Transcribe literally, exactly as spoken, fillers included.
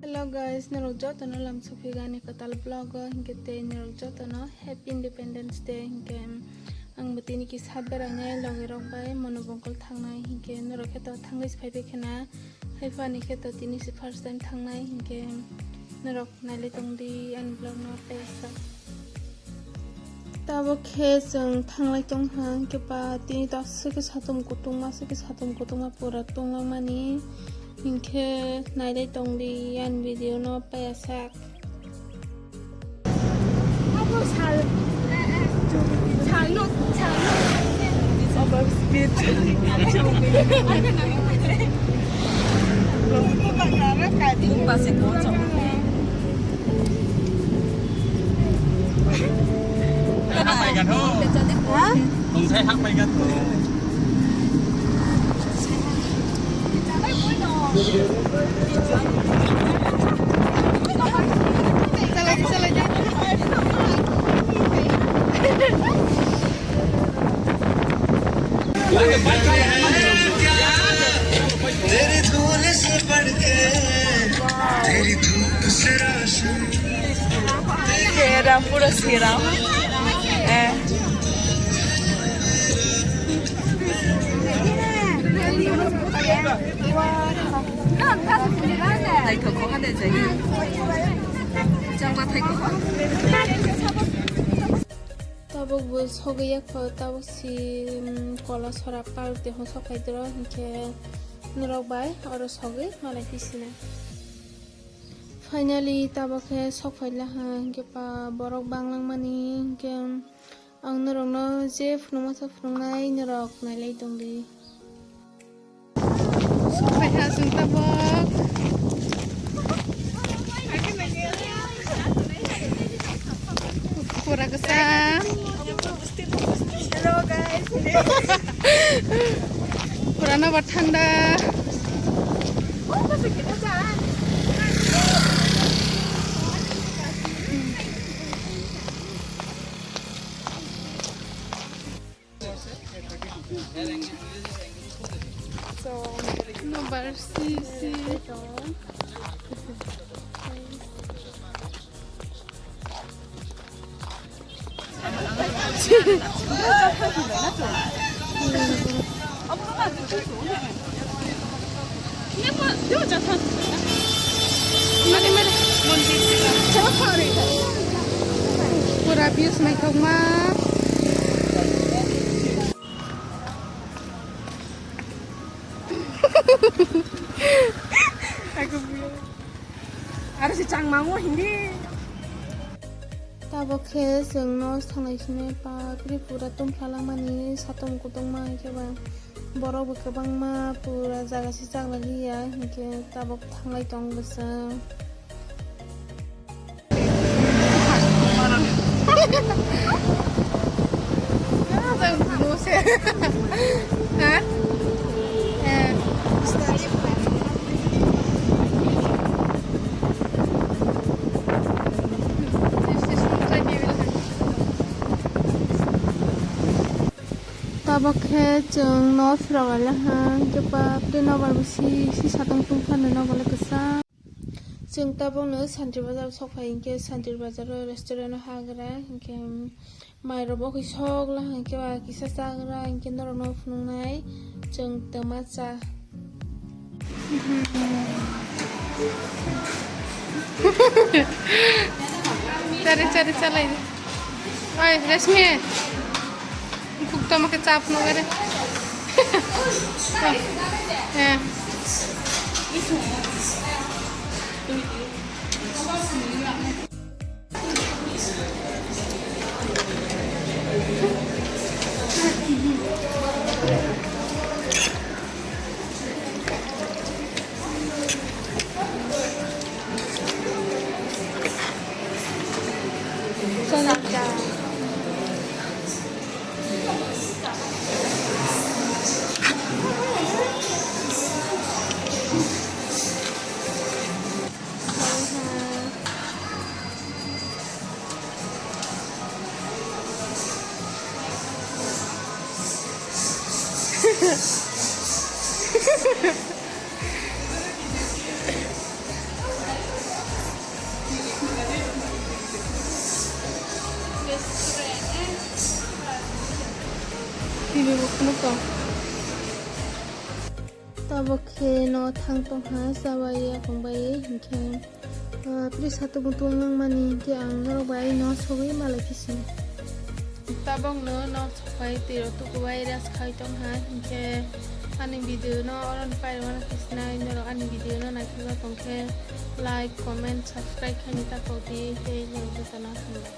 Hello guys, norok jotono lamsukphiga ani kwtal vlog o, hinkhe tei norok jotono Happy Independence Day. Hinkhe ang bo tini kisa berainai logi rok bai Monobongkol thangnai, hinkhe norok khe to thangwi se phaibai khena, haiphani khe to tini se first time thangnai, hinkhe norok nailai tongdi ani vlog no tei sa. Tabuk khe chwng thanglai tong ha, hinkhe ba tini to aswk khe satung kutung ma, aswk khe satung kutung ma pura tunglang mani, hinkhe nailai tongdi ani video no paiya sak. Over speed. Sera, puro sera. Eh. Naithok kha de jai. Changma thai kha. Tabuk bo sogwi ya kho, tabuk si, um, kola sora park de hwn sok phai doro, hinkhe norok bai oro sogwi malai phi sina. Finally, tabuk khe sok phai la ha, hinkhe pa borok bang lang mani, hinkhe ang norokno je phunukma sa phunuknai, norok nailai tongdi. Sok phai ha chwng tabuk. Pura kwcham. Hello guys. Pura no ba thanda. So, no bar si si. Pura views naithokma. Aro se changmango hindi. Tabuk khe chwng no thanglai sini pa Tripura tongphla langmani satung kutungma hinkhe ba borok bo kwbangma pura jaga se chakla liya hinkhe tabuk thanglai tong bwswk. Ha? Eh. Tabuk khe chwng no phirok laha, hinkhe bap de nobar bo si, si satong tong phano nobar le kwchang. Chwng tabukno Santri Bazar o sok phai hinkhe Santri Bazar o restaurant o hagra hinkhe, um, mai rok bo khe sok la hinkhe ba kisa chagra hinkhe norok no phunuknai chwng twma cha. Chari chari chalai. Oi, Rashmi. Khuk tamo khe chap no gare. Eh. T V bo phunuk tong. Tabok khe no thang tong ha, chabai ya kong bai hinkhe, ah, pri satung tung nang mani hinkhe ang norok bai no sogwi malai khe sini. Tabok no no sokai tiro tuku bai rest khai tong ha hinkhe ani video no oron pai rwna khe sinai norok ani video no naikhe tong khe like, comment, subscribe khaini ta kok di tei norok jotono hambai.